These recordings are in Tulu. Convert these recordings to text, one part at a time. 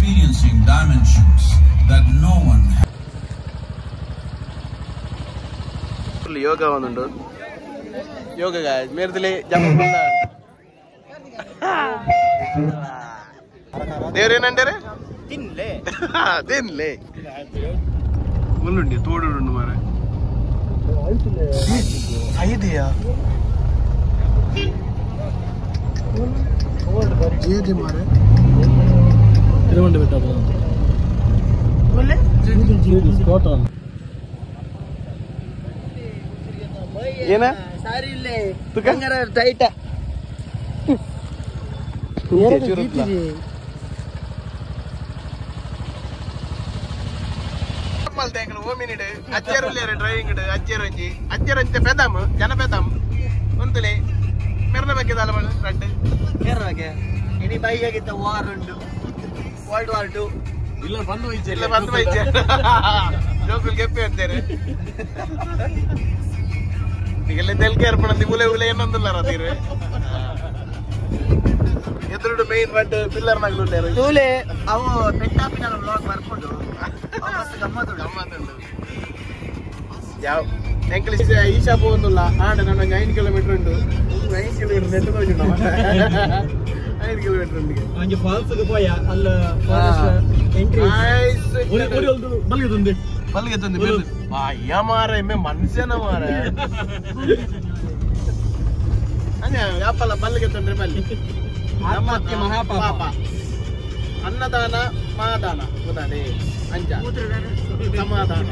experiencing dimensions that no one yoga vanundu yoga guys mertile jump devre enandere tinle tinle mullundi todudundu mare ಐದೆಯಾ ಏದಿ ಮಾರೆ ತಿರುವಂಡೆ ಬೆಟ್ಟ ಏನ ಸಾರಿ ಇಲ್ಲೇ ತುಕ ಟೈಟ ಡ್ರೈವಿಂಗ್ ಅಜ್ಜೆರೊಂಜಿ ಅಜ್ಜೆರೊಂಜಿ ಪೆದಾಮ್ ಜನ ಪೆದಾಮ್ ಒಂತಲೆ ಮೆರ್ನ ಬಗ್ಗೆ ದಾಲ ರಡ್ಡು ಕೇರಳಗೆ ಇನಿ ಬೈಯಾಗಿದ್ದ ವಾರ್ ಉಂಟು ವರ್ಲ್ಡ್ ವಾರ್ 2 ಇಲ್ಲ ಬಂದು ವೈಚೆ ಇಲ್ಲ ಬಂದು ವೈಚೆ ಜೋಕುಲ್ ಗೆಪ್ಪೆ ಅಂತಾರೆ ಈಗೆಲ್ಲ ತೆಲ್ಕೆ ಏರ್ಪಣಂದಿ ಉಲೆ ಉಲೆ ಏನೊಂದಿಲ್ಲ ತೀರು ಎದುರುಡು ಮೇನ್ ರಡ್ಡು ಪಿಲ್ಲರ್ ನಗಲು ತೂಲೆ ಅವು ಪೆಟ್ಟಾಪಿನ ವ್ಲಾಗ್ ಬರ್ಕೊಂಡು ಗಮ್ಮತ್ತುಂಡು ಗಮ್ಮತ್ತುಂಡು ಯಾವ ಎಂಕಲ್ ಈಶಾ ಪೋವೊಂದುಲ್ಲ ಆಂಡ ನನ್ನ 9 ಕಿಲೋಮೀಟರ್ ಉಂಟು 9 ಕಿಲೋಮೀಟರ್ ನೆಟ್ಟು ಹೋಗಿಂಡು 9 ಕಿಲೋಮೀಟರ್ ಉಂಟು ಅಂಜಿ ಫಾಲ್ಸ್ ಗೆ ಪೋಯ ಅಲ್ಲ ಫಾರೆಸ್ಟ್ ಎಂಟ್ರಿ ಒರಿ ಒಲ್ದು ಬಲ್ಗೆ ತಂದೆ ಬಲ್ಗೆ ತಂದೆ ಅಯ್ಯ ಮಾರೆ ಮೆ ಮನುಷ್ಯನ ಮಾರೆ ಅಣ್ಣ ಯಾಪಲ್ಲ ಬಲ್ಗೆ ತಂದ್ರೆ ಬಲ್ಲಿ ಆತ್ಮಹತ್ಯೆ ಮಹಾಪಾಪ ಅನ್ನದಾನ ಮಹಾದಾನ ಗೊತ್ತಾದೆ ಅಂಜ ಸಮಾಧಾನ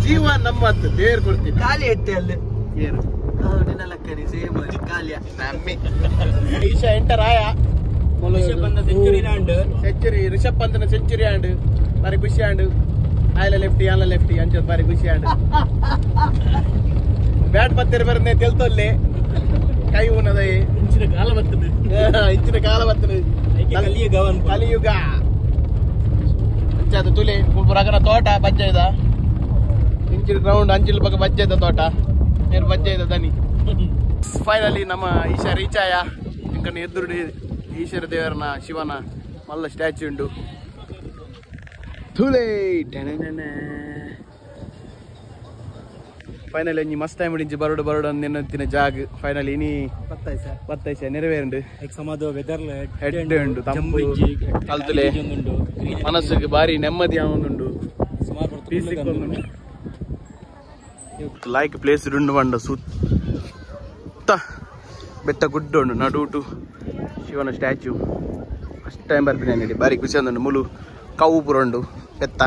ಜೀವ ನಮ್ಮತ್ತು ದೇವ್ರು ಕೊಡ್ತೀನಿ ಖಾಲಿ ಎಟ್ಟೆ ಅಲ್ಲಿ ಏನು ಸೇಮ್ ಖಾಲಿಯ ನಮ್ಮಿ ಈಶಾ ಎಂಟರ್ ಆಯ ಸೆಂಚುರಿ ರಿಷಬ್ ಪಂತನ ಸೆಂಚುರಿ ಆಂಡ್ ಬಾರಿ ಖುಷಿ ಆಂಡ್ ಆಯಲ ಲೆಫ್ಟಿ ಆಲ ಲೆಫ್ಟಿ ಅಂಚ ಬಾರಿ ಖುಷಿ ಆಂಡ್ ಬ್ಯಾಟ್ ಪತ್ತಿರ ಬರನೆ ತೆಲ್ತೊಲ್ಲೆ ಕೈ ಊನದ ಇಂಚಿನ ಕಾಲ ಬರ್ತದೆ ಇಂಚಿನ ಕಾಲ ಬರ್ತದೆ ಕಲಿಯುಗ ಕಲಿಯುಗ ಅಂಚಾದ ತುಲೆ ರಗನ ತೋಟ ಬಜ್ಜೆದ ಇಂಚಿನ ಗ್ರೌಂಡ್ ಅಂಚಿನ ಪಕ್ಕ ಬಜ್ಜೆದ ತೋಟ ನೀರು ಬಜ್ಜೆದ ದನಿ ಫೈನಲಿ ನಮ್ಮ ಈಶಾ ರೀಚ್ ಆಯ ಇಂಕನ ಎದುರುಡಿ ಈಶ್ವರ ದೇವರನ ಶಿವನ ಮಲ್ಲ ಸ್ಟ್ಯಾಚ್ಯೂ ಉಂಡು ತುಲೆ ಫೈನಲಿ ಒಂಜಿ ಮಸ್ತ್ ಟೈಮ್ ಇಂಚಿ ಬರೋಡು ಬರೋಡು ಅಂದ್ ತಿನ್ನ ಜಾಗ ಫೈನಲಿ ಇನಿ ಬತ್ತೈಸ ನೆರವೇರುಂಡು ವೆದರ್ ಹೆಡ್ ಉಂಡು ತಂಪು ಕಲ್ತುಲೆ ಮನಸ್ಸಿಗೆ ಬಾರಿ ನೆಮ್ಮದಿ ಆವೊಂದುಂಡು ಲೈಕ್ ಪ್ಲೇಸ್ ಉಂಡು ಬಂಡ ಸುತ್ತ ಬೆಟ್ಟ ಗುಡ್ಡ ಉಂಡು ನಡುಟು ಶಿವನ ಸ್ಟ್ಯಾಚ್ಯೂ ಫಸ್ಟ್ ಟೈಮ್ ಬರ್ಪಿನ ಬಾರಿ ಖುಷಿ ಅಂದುಂಡು ಮುಲು ಕವು ಪುರ ಉಂಡು ಪೆತ್ತ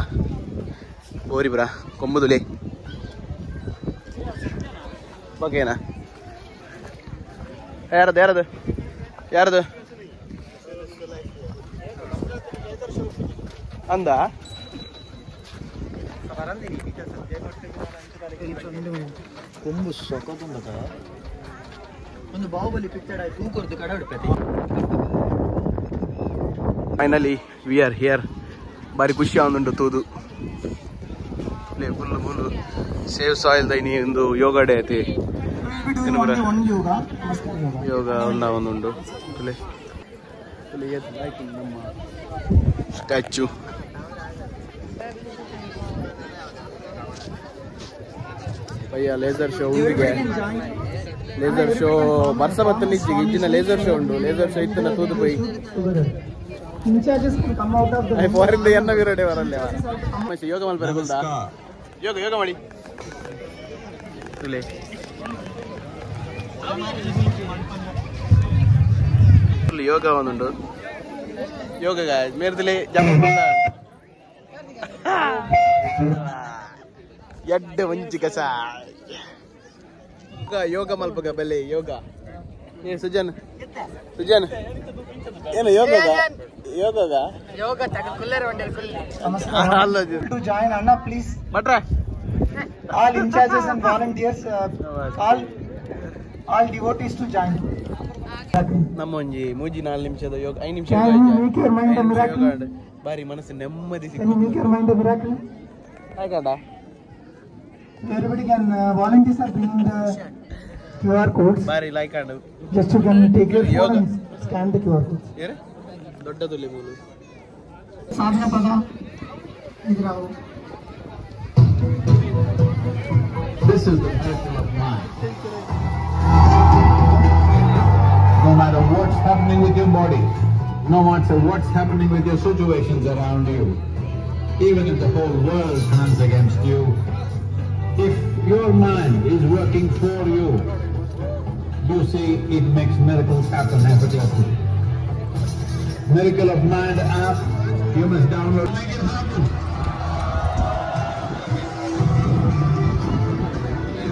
ಬೋರಿಪುರ ಕೊಂಬುದುಲೆ ಓಕೆನಾ ಯಾರದು ಯಾರದು ಯಾರದು ಅಂದ ಕೊಂಬು ಸೊಕದುಂಡದ ಒಂದು ಬಾಹುಬಲಿ ಪಿಕ್ಚರ್ ಆಯ್ತು ತೂಕೊರ್ದು ಕಡೆ ಉಡುಪತಿ. ಫೈನಲಿ we are here ಬಾರಿ ಖುಷಿ ಆವೊಂದುಂಡು ತೂದು ಫುಲ್ ಫುಲ್ ಸೇವ್ ಸಾಯಿಲ್ ದೈನಿ ಒಂದು ಯೋಗ ಡೇ ಐತಿ ಯೋಗ ಒಂದುಂಡು ನಮ್ಮ ಸ್ಟ್ಯಾಚ್ಯೂ ಪಯ್ಯ ಲೇಸರ್ ಶೋ ಉಂಡಿಗೆ ಲೇಸರ್ ಶೋ ಬರ್ಸ ಬತ್ತಲ್ಲಿ ಇಜ್ಜಿಗೆ ಇಜ್ಜಿನ ಲೇಸರ್ ಶೋ ಉಂಡು ಲೇಸರ್ ಶೋ ಇತ್ತನ ತೂದು ಪೋಯಿ ಫಾರಿನ್ ಎನ್ನ ವಿರೋಡೆ ವರಲ್ಲ ಯೋಗ ಮಲ್ಪರೆ ಗುಲ್ದ ಯೋಗ ಯೋಗ ಮಾಡಿ ತುಲೆ ಯೋಗ ಒಂದುಂಡು ಯೋಗ ಮೇರ್ದಲೆ ಜಂಪ್ ಎಡ್ಡೆ ಒಂಜಿ ಕಸ ಯೋಗ ಮಲ್ಪಗ ಬೆಲೆ ಯೋಗ ಏ ಸುಜನ್ ಸುಜನ್ ಏನು ಯೋಗ ಯೋಗ ಯೋಗ ತಗ ಕುಲ್ಲರ ವಂಡರ್ ಕುಲ್ಲ ಅಲ್ಲ ಟು ಜಾಯಿನ್ ಅಣ್ಣ ಪ್ಲೀಸ್ ಭಟ್ರ all in-charges and volunteers all devotees to join. ನಮ್ಮ ಒಂಜಿ ಮೂಜಿ 4 ನಿಮಿಷದ ಯೋಗ 5 ನಿಮಿಷ ಯೋಗ ಬಾರಿ ಮನಸ್ಸು ನೆಮ್ಮದಿ ಸಿಗ್ತದೆ. ಆಯ್ಕಡ Everybody can volunteers are bringing the QR codes. ಬಾರಿ like and just you can take your phone and scan the QR codes. ಏರೆ ದೊಡ್ಡದುಲ್ಲೆ ಮೂಲು ಸಾಧನ ಪದ ಇದ್ರಾವು. This is the miracle of mind. No matter what's happening with your body, no matter what's happening with your situations around you, even if the whole world turns against you, if your mind is working for you, you see it makes miracles happen effortlessly. Miracle of Mind app, you must download. Make it happen.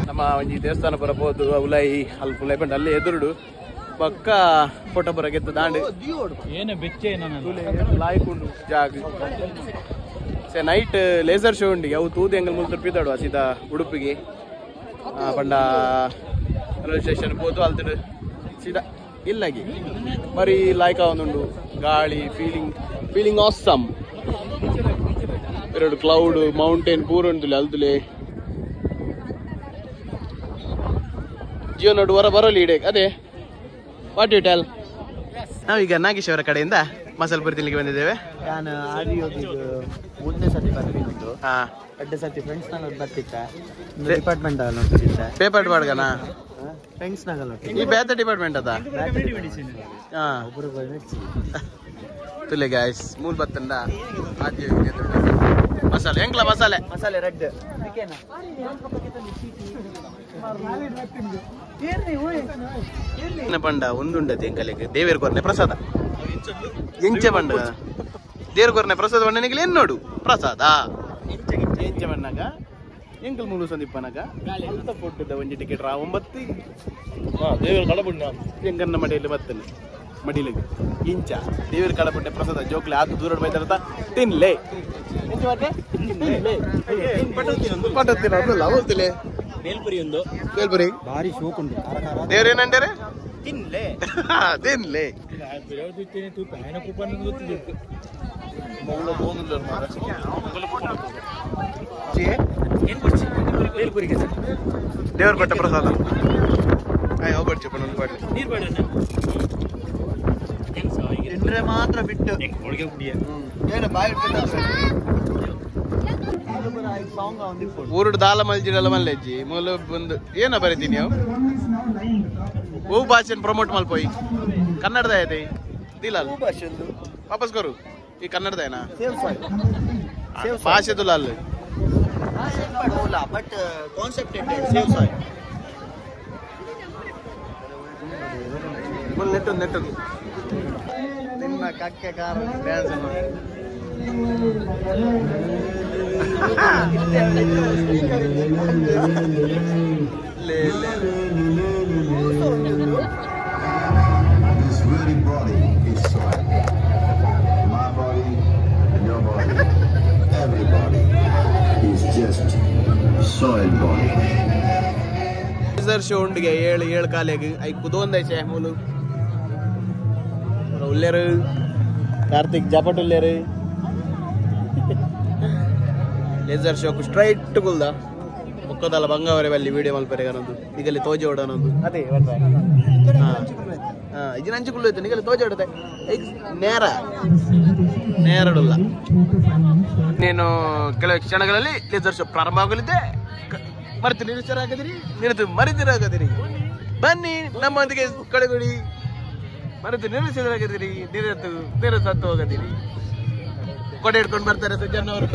ನಮ್ಮ ಒಂಜಿ ದೇವಸ್ಥಾನ ಪುರ ಪೋದು ಉಲಾಯಿ ಅಲ್ಪ ಉಲಾಯಿ ಪಂಡ ಅಲ್ಲಿ ಎದುರುಡು ಪಕ್ಕ ಫೋಟೋ ಪುರ ಗೆತ್ತು ದಾಂಡು ಏನೇ ಬೆಚ್ಚೆ ಲಾಯ್ಕುಂಡು ಜಾಗ ಸೆ ನೈಟ್ ಲೇಸರ್ ಶೋ ಉಂಡು ಅವು ತೂದು ಎಂಗಲ್ ಮುಲ್ ತುರ್ಪಿದಾಡು ಸೀದಾ ಉಡುಪಿಗೆ ಪಂಡ ರೈಲ್ವೆ ಸ್ಟೇಷನ್ ಪೋದು ಅಲ್ತಡು ಸೀದಾ ಇಲ್ಲಾಗಿ ಬರೀ ಲಾಯ್ಕ ಒಂದುಂಡು ಗಾಳಿ ಫೀಲಿಂಗ್ ಫೀಲಿಂಗ್ ಆಸಮ್. ಎರಡು ಕ್ಲೌಡ್ ಮೌಂಟೇನ್ ಪೂರ ಉಂಟುಲೆ ಅಲ್ದುಲೆ ಜೀವನ ಹೊರ ಬರೋಲಿ ಇಡೇ ಅದೇ what you tell. ನಾವೀಗ ನಾಗೇಶ್ ಅವರ ಕಡೆಯಿಂದ ಮಸಾಲೆ ಪುರಿ ತಿನ್ಲಿಕ್ಕೆ ಬಂದಿದ್ದೇವೆ. ನಾನು ಮೂರನೇ ಸತಿ ಬರ್ತೀನಿ. ಎರಡು ಸತಿ ಫ್ರೆಂಡ್ಸ್ ನಾಗ ಬರ್ತಿತ್ತ, ಡಿಪಾರ್ಟ್ಮೆಂಟ್ ನೋಡ್ತಿದ್ದೆ. ಪೇಪರ್ ಬಾಡ್ಗನ ಫ್ರೆಂಡ್ಸ್ ನಾಗ ಈ ಬೇತ ಡಿಪಾರ್ಟ್ಮೆಂಟ್ ಅದ ಒಬ್ಬರು ತುಲೆ ಗಾಯ್ಸ್ ಮೂಲ್ ಬತ್ತಂಡ ಮಸಾಲೆ ಎಂಕ್ಲ ಮಸಾಲೆ ಮಸಾಲೆ ರೆಡ್ ಪಂಡ ಒಂದುಂಡತೆ ಎಂಕಲೆಗ್ ದೇವೇರ್ ಕೊರ್ನೆ ಪ್ರಸಾದ ಎಂಚೆ ಪಂಡ ದೇವ್ರ ಕೊರ್ನೆ ಪ್ರಸಾದ ಪಂಡ ಏನ್ ನೋಡು ಪ್ರಸಾದ ಎಂಚೆ ಬಣ್ಣಾಗ ಎಂಕಲ್ ಮೂಲು ಸಂದೀಪನಾಗ ಅಲ್ತ ಫುಡ್ ಒಂಜಿ ಟಿಕೆಟ್ ರಾ 9 ದೇವರ ಕಡಪುಣ್ಣ ಎಂಕನ್ನ ಮಡಿಯಲ್ಲಿ ಬತ್ತನೆ ಮಡಿಲಿಗೆ ಇಂಚ ದೇವರ ಕಡಪುಣ್ಣ ಪ್ರಸಾದ ಜೋಕ್ಲೆ ಆತು ದೂರ ಬೈತಾರತ ತಿನ್ಲೆ ಪಟತ್ತಿನ ಬೇಲ್ಪುರಿ ಒಂದು ಬೇಲ್ಪುರಿ ಭಾರಿ ಶೋಕ್ ಉಂಟು. ದೇವ್ರ ಏನಂತಾರೆ ತಿನ್ಲೆ ತಿನ್ಲೆ ದೇವ್ರ ಕೊಟ್ಟ ಪ್ರಸಾದ ತಿಂದ್ರೆ ಮಾತ್ರ ಬಿಟ್ಟು ಊರುಡು ದಾಲ ಮಲ್ಜಿಡಲ ಮಲ್ಲೆಜ್ಜಿ ಮೂಲ ಬಂದು ಏನ ಬರೀತೀನಿ ಅವು ಹೂ ಭಾಷೆನ್ ಪ್ರಮೋಟ್ ಮಲ್ಪೋಯ್ ಕನ್ನಡದ ಐತೆ ದಿಲಾಲ್ ವಾಪಸ್ ಕರು ಈ ಕನ್ನಡದ ಏನಾ ಭಾಷೆ ದುಲಾಲ್ ಬಟ್ ಕಾನ್ಸೆಪ್ಟ್ ಸೇವ್ ಸಾಯ್ ನೆಟ್ಟು ನೆಟ್ಟು ನಿಮ್ಮ ಕಕ್ಕೆ ಕಾರ ಡ್ಯಾನ್ಸ್ ಲೇ ಲೇ. This very body is soil. My body, your body, everybody is just soil body. Laser show ಉಂಡಿಗೆ ಏಳು ಏಳು ಕಾಲೇಗ್ I ಕುದೋಂದೈಸೆ ಮೂಲು ಉಲ್ಲೇರು ಕಾರ್ತಿಕ್ ಜಾಪಟ್ ಉಲ್ಲೇರು ಲೇಸರ್ ಶೋಕ್ ಸ್ಟ್ರೈಟ್ ಕುಲ್ದ ಒಕ್ಕದಲ್ಲ ಬಂಗಾವರೆ ಬಲ್ಲಿ ವಿಡಿಯೋ ಮಲ್ಪರೆ ಕನೊಂದು ಈಗಲ್ಲಿ ತೋಜೆ ಓಡನೊಂದು ಅದೇ ಹಾಂ ಇಜಿನ ಅಂಚು ಕುಳ್ಳು ಇತ್ತು ನಿಗಲ್ಲಿ ತೋಜೆ ಓಡುತ್ತೆ ಈಗ ನೇರ ನೇರಡುಲ್ಲ. ನೀನು ಕೆಲವು ಕ್ಷಣಗಳಲ್ಲಿ ಲೇಸರ್ ಶೋ ಪ್ರಾರಂಭ ಆಗಲಿದ್ದೆ. ಮರೆತು ನಿರಸರಾಗದಿರಿ, ನಿರತು ಮರೆತಿರಾಗದಿರಿ, ಬನ್ನಿ ನಮ್ಮೊಂದಿಗೆ ಕಳೆಗುಡಿ. ಮರೆತು ನಿರಸರಾಗದಿರಿ, ನಿರತು ನಿರಸತ್ತು ಹೋಗದಿರಿ. ಕೊಡೆ ಹಿಡ್ಕೊಂಡು ಬರ್ತಾರೆ ಸುಜನ್ ಅವರು.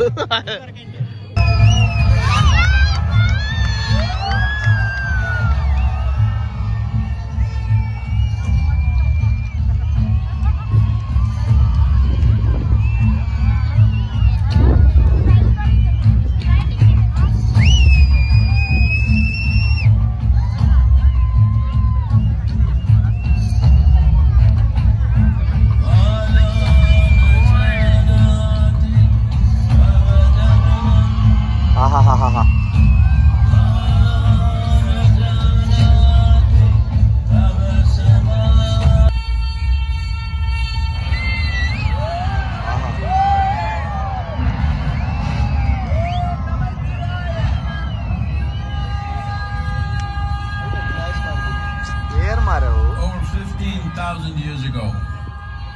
Over 15,000 years ago,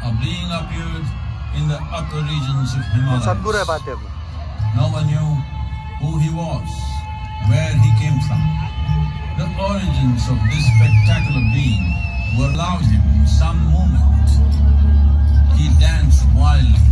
A being appeared in the upper regions of Himalayas. No one knew who he was, where he came from. The origins of this spectacular being were allowed him some movement. He danced wildly.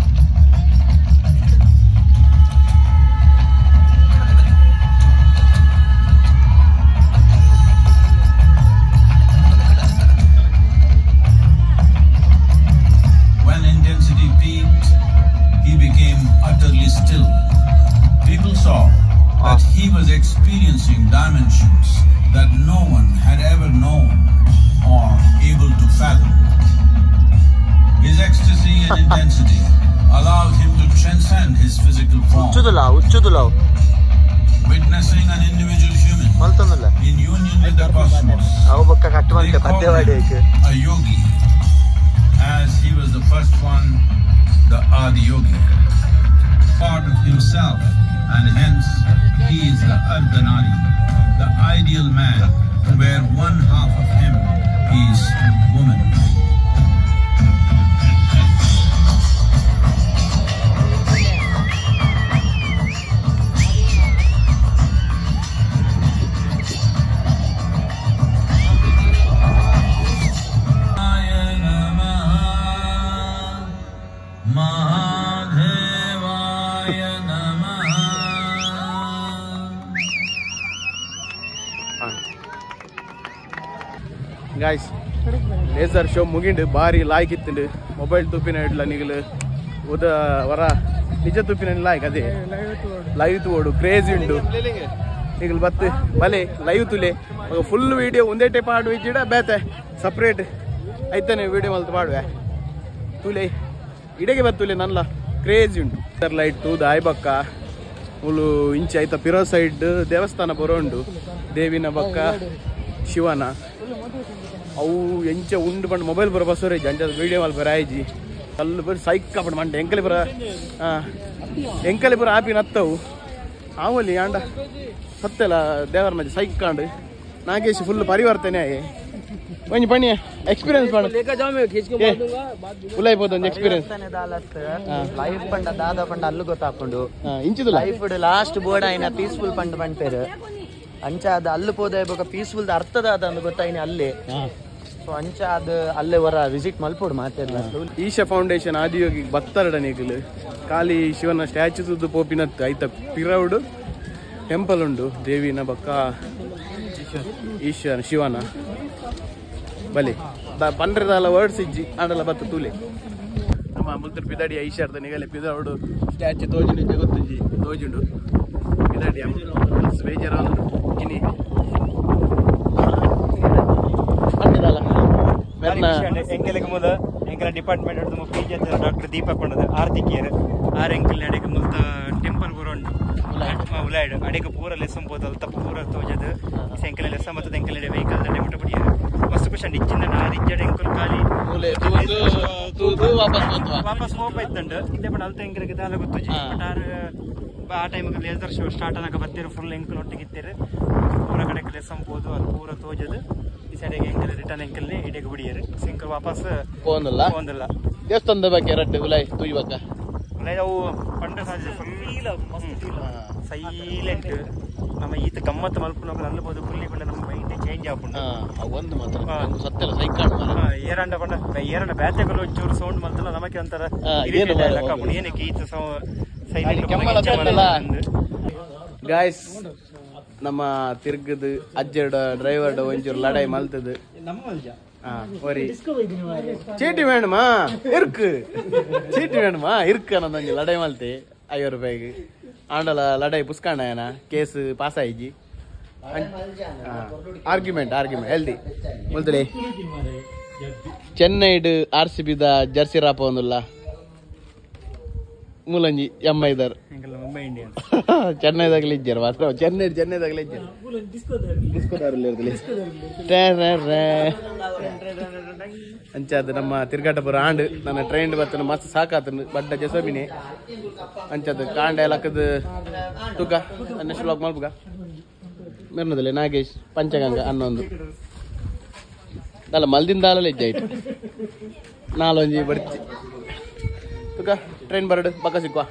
When intensity peaked, he became utterly still. People saw that he was experiencing dimensions that no one had ever known or able to fathom. His ecstasy and intensity allowed him to transcend his physical form. Witnessing an individual human in union with the cosmos, they called him a yogi, as he was the first one, the Adi Yogi. Part of himself, and hence he is the Ardhanari, the ideal man, where one half of him is woman. Guys, laser show ಮುಗಿಂಡು ಬಾರಿ ಲಾಯ್ಕ್ ಇತ್ತುಂಡು ಮೊಬೈಲ್ ತುಪ್ಪಿನ ಇಡ್ಲ ನಿಗಲು ಉದ ವರ ನಿಜ ತುಪ್ಪಿನ ಲಾಯ್ಕ್ ಅದೇ ಲೈವ್ ತೋಡು ಕ್ರೇಜಿ ಉಂಡು ನಿಗಲು ಬತ್ತು ಬಲೆ ಲೈವ್ ತುಲೆ ಫುಲ್ ವಿಡಿಯೋ ಒಂದೇ ಟೈಪ್ ಆಡುವೆ ಇಜ್ಜಿಡ ಬೇತೆ ಸಪ್ರೇಟ್ ಐತಾನೆ ವಿಡಿಯೋ ಮಲ್ತು ಮಾಡುವೆ ತುಲೆ ಇಡೆಗೆ ಬತ್ತುಲೆ ನಲ್ಲ ಕ್ರೇಜಿ ಉಂಟು ಲೈಟ್ ತೂದು ಆಯ್ಬಕ್ಕ ಮುಲು ಇಂಚೆ ಐತ ಪಿರೋ ಸೈಡ್ ದೇವಸ್ಥಾನ ಬರೋ ಉಂಡು ದೇವಿನ ಬಕ್ಕ ಶಿವನ ಅವು ಎಂಚ ಉಂಡು ಪಂಡ ಮೊಬೈಲ್ ಬರೋ ಬಸವರೇಜ್ ಅಂಚ ವೀಡಿಯೋ ಮಲ್ಪ ರಾಯ್ಜಿ ಕಲ್ಲು ಬರ ಸೈಕ್ ಪಂಡ ಮಂಡೆ ಎಂಕಲಿ ಬರ ಎಂಕಲಿ ಬರ ಆಪಿ ನತ್ತವು ಆವಲಿ ಆಂಡ ಸತ್ತೆಲ್ಲ ದೇವರ ಮಜ್ಜೆ ಸೈಕ್ ಕಾಂಡು ನಾಗೇಶ್ ಫುಲ್ ಪರಿವರ್ತನೆ ಆಯೆ ಒಂಜಿ ಪಣಿ ಎಕ್ಸ್ಪೀರಿಯನ್ಸ್ ಮಾಡು ಉಲಾಯ್ಬೋದು ಒಂಜಿ ಎಕ್ಸ್ಪೀರಿಯನ್ಸ್ ಲೈಫ್ ಪಂಡ ದಾದ ಪಂಡ ಅಲ್ಲು ಗೊತ್ತಾಪುಂಡು ಇಂಚಿದ ಲೈಫ್ ಲಾಸ್ಟ್ ಬೋರ್ಡ್ ಆಯ್ನ ಪೀಸ್ಫುಲ್ ಪಂಡ ಪಂಪೇರು ಅಂಚ ಅದು ಅಲ್ಲು ಪೋದ ಬೊಕ ಪೀಸ್ಫುಲ್ ಅರ್ಥದ ಅದ ಗೊತ್ತಾಯಿನಿ ಅಲ್ಲಿ ಸೊ ಅಂಚ ಅದು ಅಲ್ಲೇ ಹೊರ ವಿಸಿಟ್ ಮಲ್ಪೋಡು ಮಾತೆಲ್ಲ ಈಶಾ ಫೌಂಡೇಶನ್ ಆದಿಯೋಗಿ ಬತ್ತರಡ ನಿಗಲು ಖಾಲಿ ಶಿವನ ಸ್ಟ್ಯಾಚು ತುದ್ದು ಪೋಪಿನತ್ತು ಐತ ಪಿರೌಡು ಟೆಂಪಲ್ ಉಂಡು ದೇವಿನ ಬಕ್ಕ ಈಶ್ವರ ಶಿವನ ಬಲಿ ಪಂಡ್ರದಲ್ಲ ವರ್ಡ್ಸ್ ಇಜ್ಜಿ ಆಂಡಲ ಬತ್ತ ತೂಲೆ ನಮ್ಮ ಮುಲ್ತರ್ ಪಿದಾಡಿಯ ಈಶಾರ್ದ ನಿಗಲೆ ಪಿದೌಡು ಸ್ಟ್ಯಾಚು ತೋಜುಂಡು ಜಗತ್ತುಜಿ ತೋಜುಂಡು ಪಿದಾಡಿಯ ಬೇಜಾರ ಗಿನಿ ಎಂಕಲೆಗ್ ಮೂಲ ಎಂಕಲ department P G doctor Deepak ಪಂಡದು ಆರ್ತಿಕಿಯರ್ ಆರ್ ಎಂಕಲ್ ಅಡೆಗೆ ಮುಲ್ತ ಟೆಂಪಲ್ ಬರೋಂಡು ಉಲಾಯ್ಡ್ ಅಡೆಗೆ ಪೂರ ಲೆಸಂ ಪೋದಲ್ ತಪ್ಪು ಪೂರ ತೋಜದು ಎಂಕಲ ಲೆಸ ಮತ್ತು ಎಂಕಲ ವೆಹಿಕಲ್ ದಂಡೆ ಮುಟ್ಟ ಬಿಡಿಯರು ಮಸ್ತ್ ಖುಷಿ ಅಂಡ್ ಇಚ್ಚಿಂದ ನಾರ್ ಇಜ್ಜಡ ಎಂಕಲ್ ಖಾಲಿ ವಾಪಸ್ ಹೋಪ ಇತ್ತಂಡು ಇದೇ ಪಂಡ ಅಲ್ತ ಎಂಕಲಿಗೆ ದಾಲ ಗೊತ್ತುಜಿ ಬಟ್ ಆರ್ ಆ ಟೈಮಿಗೆ ಲೇಸರ್ ಶೋ ಸ್ಟಾರ್ಟ್ ಆನಾಗ ಬತ್ತೀರು ಫುಲ್ ಎಂಕಲ್ ಒಟ್ಟಿಗೆ ಇತ್ತೀರು ಪೂರ ಕಡೆಗೆ ಲೆಸಂ ಪೋದು ಅದು ಪೂರ ತೋಜದು ಈ ಸೈಡಿಗೆ ಎಂಕಲ್ ರಿಟರ್ನ್ ಎಂಕಲ್ನೇ ಇಡೆಗೆ ಬಿಡಿಯರು ಎಂಕಲ್ ವಾಪಸ್ ಪೋಂದಲ್ಲ ಪೋಂದಲ್ಲ ದೇವಸ್ಥಾನದ ಬಗ್ಗೆ ರಡ್ಡು ಉಲಾಯ್ ತೂಯ್ಬಕ್ಕ ಉಲಾಯ್ ಅವು ಪಂಡ ಸಾಧ್ಯ ಫುಲ್ ಸೈಲೆಂಟ್ ನಮ್ಮ ಈತ ಗಮ್ಮತ್ತು ಮಲ್ಪುನಕುಲು ಅಲ್ಲಬಹುದು ಕುಲ್ಲಿ ಪಂಡ ನಮ್ಮ ಮೈಂಡ್ ಚೇಂಜ್ ಆಪುಂಡು ಒಂದು ಮಾತ್ರ ಸತ್ಯಲ ಸೈಕಾಡ್ ಏರಂಡ ಪಂಡ ಏರಂಡ ಬ್ಯಾತೆಗಳು ಒಂಚೂರು ಸೌಂಡ್ ಮಲ್ತಲ್ಲ ನಮಗೆ ಒಂಥರ ಲೆಕ್ಕ ಆಪುಂಡು ಏನಕ್ಕೆ ಈತ ಸೈಲೆಂಟ್ ಗಾಯ್ಸ್ ನಮ್ಮ ತಿರ್ಗದು ಅಜ್ಜಡ ಡ್ರೈವರ್ಡ ಒಂಚೂರು ಲಡಾಯಿ ಮಲ್ತದು ಒರಿ ಚೀಟಿ வேணுமா இருக்கு ಚೀಟಿ வேணுமா இருக்கு ಅನ್ನೊಂದು ಲಡಾಯಿ ಮಲ್ತೆ 50 ರೂಪಾಯಿಗೆ ಆಂಡಲ ಲಡಾಯಿ ಪುಸ್ಕಾಂಡ ಏನ ಕೇಸ್ ಪಾಸ್ ಆಯ್ಜಿ ಆರ್ಗ್ಯುಮೆಂಟ್ ಆರ್ಗ್ಯುಮೆಂಟ್ ಹೆಲ್ದಿ ಮುಲ್ತಡೆ ಚೆನ್ನೈಡ್ ಆರ್ ಸಿ ಬಿದ ಜರ್ಸಿ ರಾಪ ಒಂದುಲ್ಲ ಮೂಲಂಜಿ ಎಮ್ಮ ಇದ್ದಾರೆ ಚೆನ್ನೈದಾಗಲೇ ಇಜ್ಜಾರ ಮಾತ್ರ ಚೆನ್ನೈ ಚೆನ್ನೈದಾಗಲೇ ಇಜ್ಜಾರ ಅಂಚಾದ ನಮ್ಮ ತಿರ್ಗಾಟಪುರ ಆಂಡ್ ನನ್ನ ಟ್ರೈನ್ ಬರ್ತನ ಮಸ್ತ್ ಸಾಕಾತನು ಬಡ್ಡ ಜಸಬಿನಿ ಅಂಚಾದ ಕಾಂಡ ಲಕ್ಕದ ತೂಕ ನೆಕ್ಸ್ಟ್ ಬ್ಲಾಗ್ ಮಲ್ಪುಗ ಮೆರ್ನದಲ್ಲ ನಾಗೇಶ್ ಪಂಚಗಂಗಾ ಅನ್ನೊಂದು ಅಲ್ಲ ಮಲ್ದಿಂದಾಲೇ ಇಜ್ಜಾಯ್ತು. ನಾಲೊಂಜಿ ಬರ್ತಿ ತುಕ ಟ್ರೈನ್ ಬರಡು ಬಕ್ಕ ಸಿಕ್ಕುವ.